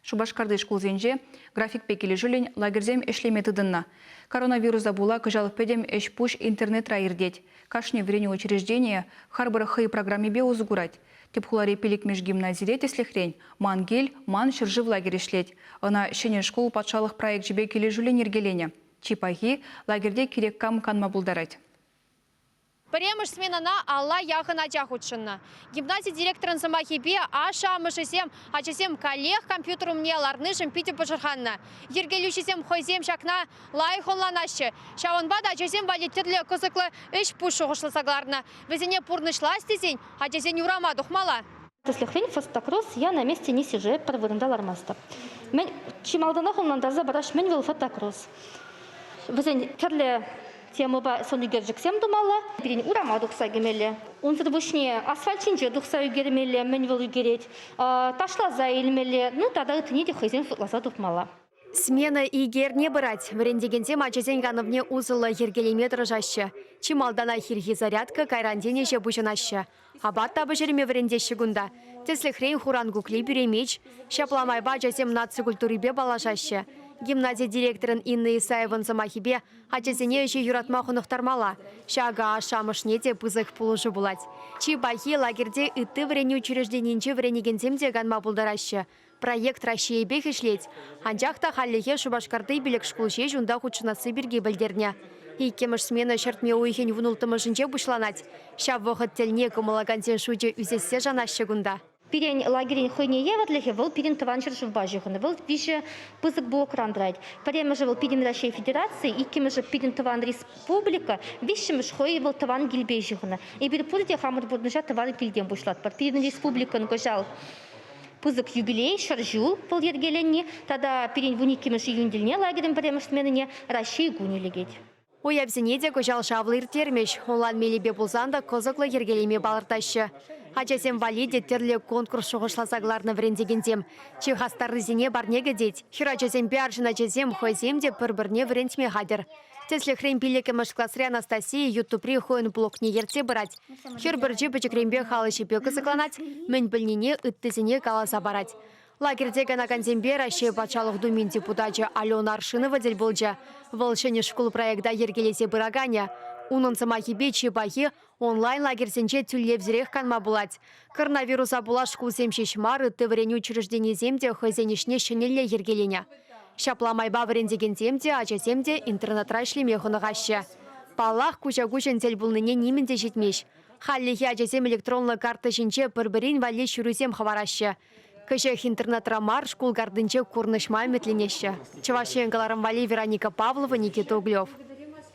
Шупашкарти шкулсенче графикпе килӗшӳллӗн лагерьсем ӗҫлеме тытӑннӑ. Коронавируса пула кӑҫал пӗтӗм ӗҫ-пуҫ интернетра иртет. Кашни вӗренӳ учрежденийӗ харпӑр хӑй программипе усӑ курать. Тӗп хулари пиллӗкмӗш гимназире, тӗслӗхрен, «Ман кил, ман ҫӗршыв» лагерь ӗҫлет. Ӑна ҫӗнӗ шкул патшалӑх проекчӗпе килӗшӳллӗн йӗркеленӗ. Чи пахи, лагерьте кирек кам канма пултарать. Пӗрремӗш сменӑна алла яхӑн ача хутшӑннӑ. Гимнази директорӗн сӑмахӗпе ашшӗ-амӑшӗсем ачасем каллех компьютер умне ларнишӗн питӗ пӑшӑрханнӑ. Йӗркелӳҫӗсем хӑйсем ҫакна лайӑх ӑнланаҫҫӗ. Ҫавӑнпа та ачасем валли тӗрлӗ кӑсӑклӑ ӗҫ-пуҫ шухӑшласа кӑларнӑ. Вӗсене пурнӑҫлас тесен ачасен урама тухмалла. Тӗслӗхрен, фотокросс я на месте не сижу, пӗр вырӑнта лармастӑп. Мӗн чи малтанах ӑнлантарса параҫ, мӗн вӑл фотокросс? Вӗсен тӗрлӗ темӑпа сӑн ӳкерчӗксем тумалла, пирӗн урама тухса кӗмелле. Унсӑр пуҫне асфальт ҫинче тухса ӳкермелле, мӗн вӑл ӳкерет, ташласа илмелле, ну тата ыттине те хӑйсен шутласа тупмалла. Смена икӗ эрне пырать. Вӗрентекенсем ачасен канӑвне усӑллӑ йӗркелеме тӑрӑшаҫҫӗ. Чи малтанах ирхи зарядка, кайран тин ӗҫе пуҫӑнаҫҫӗ. Апат та пӗҫерме вӗрентеҫҫӗ кунта. Тӗслӗхрен, хуран кукли, пӳремеч. Ҫапла майпа ачасем наци культурипе паллашаҫҫӗ. Гимнази директорӗн Инна Исаевӑн сӑмахӗпе, ачасене ӗҫе юратма хӑнӑхтармалла. Ҫакӑ ашшӗ-амӑшне те пысӑк пулӑшу пулать. Чи пахи, лагерьте ытти вӗренӳ учрежденийӗнче вӗренекенсем те канма пултараҫҫӗ. Проект Раҫҫейӗпех ӗҫлет. Анчах та хальлӗхе Шупашкарти пилӗк шкул ҫеҫ унта хутшӑнасси пирки пӗлтернӗ. Иккӗмӗш смена ҫӗртме уйӑхӗн вунулттӑмӗшӗнче пуҫланать. Ҫав вӑхӑт тӗлне кӑмӑллакансен шучӗ ӳсессе шанаҫҫӗ кунта. Пирӗн лагерӗн хӑйне евӗрлӗхӗ вӑл пирӗн тӑван ҫӗршывпа ҫыхӑннӑ. Вӑл виҫӗ пысӑк блокран тӑрать. Пӗрремӗшӗ вӑл пирӗн Раҫҫей Федерацийӗ, иккӗмӗшӗ пирӗн тӑван республика, виҫҫӗмӗш хӑй вӑл тӑван килпе ҫыхӑннӑ. Эпир пурте хамӑр пурнӑҫа тӑван килтен пуҫлатпӑр. Пирӗн республикӑн кӑҫал пысӑк юбилей, 100 ҫул вӑл йӗркеленни тата пирӗн 12-мӗш июнь тӗлне лагерӗн пӗрремӗш сменине Раҫҫей кунӗ лекет. Уявсене те кӑҫал шавлӑ ирттермӗҫ. Онлайн мелӗпе пулсан та кӑсӑклӑ йӗркелеме палӑртаҫҫӗ. Ачасем валли те тӗрлӗ конкурс шухӑшласа кӑларнӑ вӗрентекенсем. Чи хастаррисене парне кӗтет. Хӗрачасемпе арҫын ачасем хӑйсем те пӗр-пӗрне вӗрентме хатӗр. Тӗслӗхрен, пиллӗкмӗш класри Анастасия Ютубри хӑйӗн блогне ертсе пырать. Хӗр пӗрчи пӗчӗкренпех ал ӗҫӗпе кӑсӑкланать, мӗн пӗлнине ыттисене каласа парать. Лагерьте канакансемпе Раҫҫей Патшалӑх Думин депутачӗ Алена Аршинова тӗл пулчӗ. Вӑл ҫӗнӗ шкул проекта йӗркелесе пыраканӗ. Унӑн сӑмахӗпе чи пахи онлайн-лагерьсенче тӳлевсӗрех канма пулать. Коронавируса пула шкулсем ҫеҫ мар, ытти вӗренӳ учрежденийӗсем те хӑйсен ӗҫне ҫӗнӗлле йӗркеленӗ. Ҫапла майпа вӗрентекенсем те, ачасем те интернетра ӗҫлеме хӑнӑхаҫҫӗ. Паллах, куҫа-куҫӑн тӗл пулнине нимӗн те ҫитмест. Хальлӗхе ачасем электронлӑ карта ҫинче пӗр-пӗрин валли ҫырусем хӑвараҫҫӗ. Кӗҫех интернетра мар, шкул картинче курнӑҫма ӗмӗтленеҫҫӗ. Чӑваш Ен кӑларӑм валли Вероника Павлова, Никита Углев.